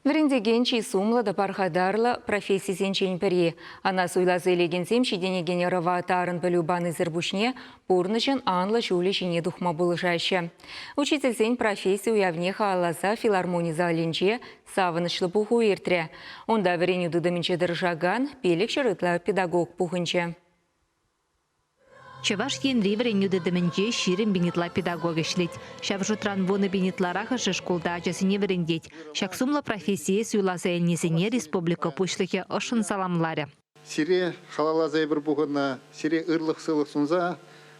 Вӗрентекен чи сумлӑ та пархатарлӑ профессисенчен пӗри. Ӑна суйласа илекенсем ҫитӗнекен ӑрӑва тарӑн пӗлӳ панисӗр пуҫне пурнӑҫӑн анлӑ ҫулӗ ҫине тухма пулӑшаҫҫӗ. Учительсен професси уявне халалласа филармони залӗнче савӑнӑҫлӑ пуху иртрӗ. Унта вӗренӳ тытӑмӗнче тӑрӑшакан 500 ытла педагог пухӑнчӗ. Чӑваш Енри вӗренӳ тытӑмӗнче 20 пин ытла педагог ӗҫлет. Ҫав шутран 10 пин ытларахӑшӗ шкулта ачасене вӗрентет. Ҫак сумлӑ профессие суйласа илнисене республика Пуҫлӑхӗ ӑшшӑн саламларӗ. Сире халалласа эпир пухӑннӑ, сире ырлӑх-сывлӑх сунса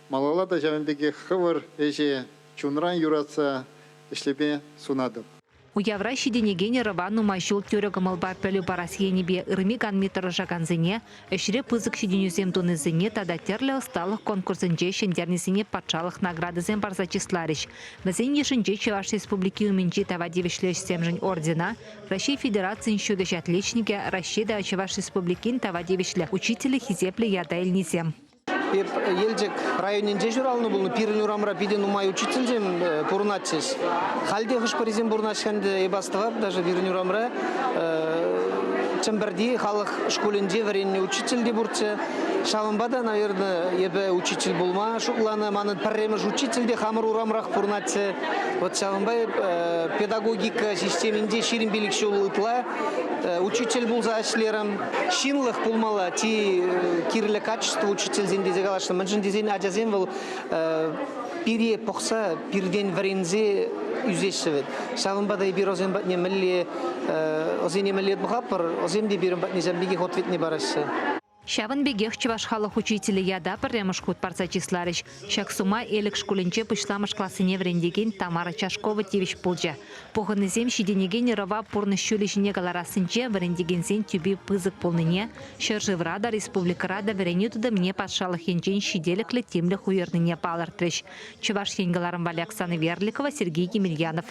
малалла та ҫавӑн пекех хӑвӑр ӗҫе чунран юратса ӗҫлеме сунатӑп. Уявра ҫитӗнекен ӑрӑва нумай ҫул тӳрӗ кӑмӑлпа пӗлӳ парас енӗпе ырми-канми тӑрӑшакансене, ӗҫре пысӑк ҫитӗнӳсем тунисене тата тӗрлӗ ӑсталӑх конкурсӗнче ҫӗнтернисене патшалӑх наградисем парса чысларӗҫ. Вӗсен йышӗнче Чӑваш Республики умӗнчи тава тивӗҫлӗ ӗҫсемшӗн ордена, Раҫҫей Федерацийӗн ҫутӗҫ отличникӗ, Раҫҫей тата Чӑваш Республикин тава тивӗҫлӗ учителӗ хисеплӗ ята илнисем. Эп Елчӗк районӗнче ҫуралнӑ пулнӑ. Пирӗн урамра питӗ нумай учительсем пурӑнатчӗҫ. Халь те хӑш-пӗрисем пурӑнаҫҫӗ ӗнтӗ, эп астӑвап, даже пирӗн урамра Чӗмпӗрти халӑх шкулӗнче вӗреннӗ учитель те пурччӗ. Ҫавӑнпа та, наверное, эпӗ учитель пулма шутланӑ. Манӑн пӗрремӗш учитель те хамӑр урамрах пурӑнатчӗ. Вот ҫавӑнпа эп педагогика системинче 25 ҫул ытла учитель пулса ӗҫлерӗм. Ҫынлӑх пулмалла, чи кирлӗ качество учительсен тесе каласшӑн. Мӗншӗн тесен ачасем вӑл пире пӑхса, пиртен вӗренсе ӳсеҫҫӗ вӗт. Ҫавӑнпа та эпир ӑсем патне мӗнле, ӑсене мӗнле пӑхатпӑр, ӑсем те пирӗн патне ҫав пекех ответне параҫҫӗ. Ҫавӑн пекех Чӑваш халӑх учителӗ ята пӗрремӗш хут парса чысларӗҫ. Ҫак сума Элӗк шкулӗнче пуҫламӑш классене вӗрентекен Тамара Чашкова тивӗҫ пулчӗ. Пухӑннисем ҫитӗнекен ӑрӑва пурнӑҫ ҫулӗ ҫине кӑларассинче вӗрентекенсен тӳпи пысӑк пулнине, ҫӗршывра та, республикӑра та вӗренӳ тытӑмне патшалӑх енчен ҫителӗклӗ тимлӗх уйӑрнине палӑртрӗҫ. Чӑваш Ен кӑларӑм валли Оксана Верликова, Сергей Емельянов.